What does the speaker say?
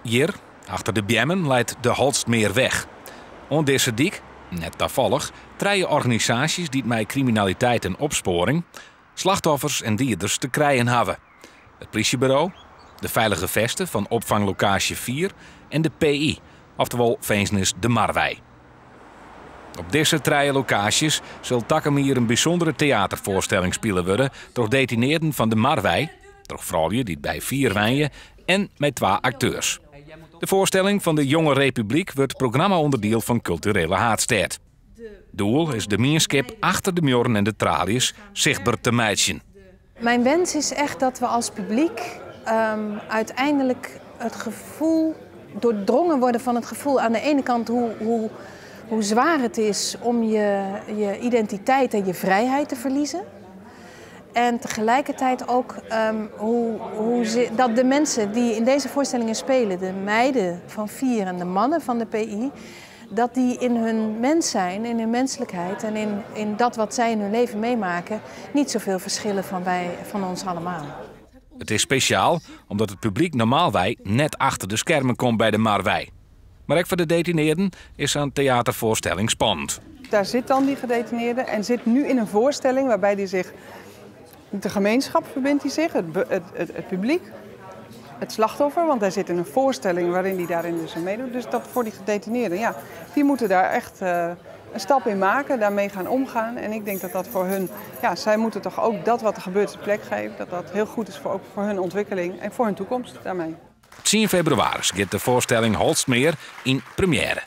Hjir, achter de beammen, leit de Holstmeerweg. Oan dizze dyk, net tafallich, trije organisaasjes dy't mei kriminaliteit en opspoaring, slachtoffers en dieders te krijen hawwe. It plysjeburo, de Veilige Veste fan opfanglokaasje Fier en de PI, oftewol finzenis De Marwei. Op dizze trije lokaasjes sil takom jier in bysûndere teaterfoarstelling spile wurde troch detinearden fan De Marwei, troch froulju dy't by Fier wenje en mei twa akteurs. De foarstelling fan de Jonge Republyk wurdt programma-ûnderdiel fan Kulturele Haadstêd. Doel is de mienskip achter de muorren en de traaljes sichtber te meitsjen. Mijn wens is echt dat we als publiek uiteindelijk het gevoel doordrongen worden van het gevoel aan de ene kant hoe zwaar het is om je identiteit en je vrijheid te verliezen. En tegelijkertijd ook dat de mensen die in deze voorstellingen spelen, de meiden van Fier en de mannen van de PI, dat die in hun mens zijn, in hun menselijkheid en in dat wat zij in hun leven meemaken, niet zoveel verschillen van ons allemaal. It is spesjaal omdat it publyk normaalwei net achter de skermen komt by de Marwei. Mar ek foar de detinearden is sa'n teaterfoarstelling spannend. Daar zit dan die gedetineerde en zit nu in een voorstelling waarbij die zich met de gemeenschap verbindt hij zich, het publiek, het slachtoffer, want hij zit in een voorstelling waarin hij daarin dus aan meedoet. Dus dat voor die gedetineerden, ja, die moeten daar echt een stap in maken, daarmee gaan omgaan. En ik denk dat dat voor hun, ja, zij moeten toch ook dat wat er gebeurt een plek geven, dat dat heel goed is ook voor hun ontwikkeling en voor hun toekomst daarmee. 10 febrewaris giet de foarstelling Holstmeer yn premjêre.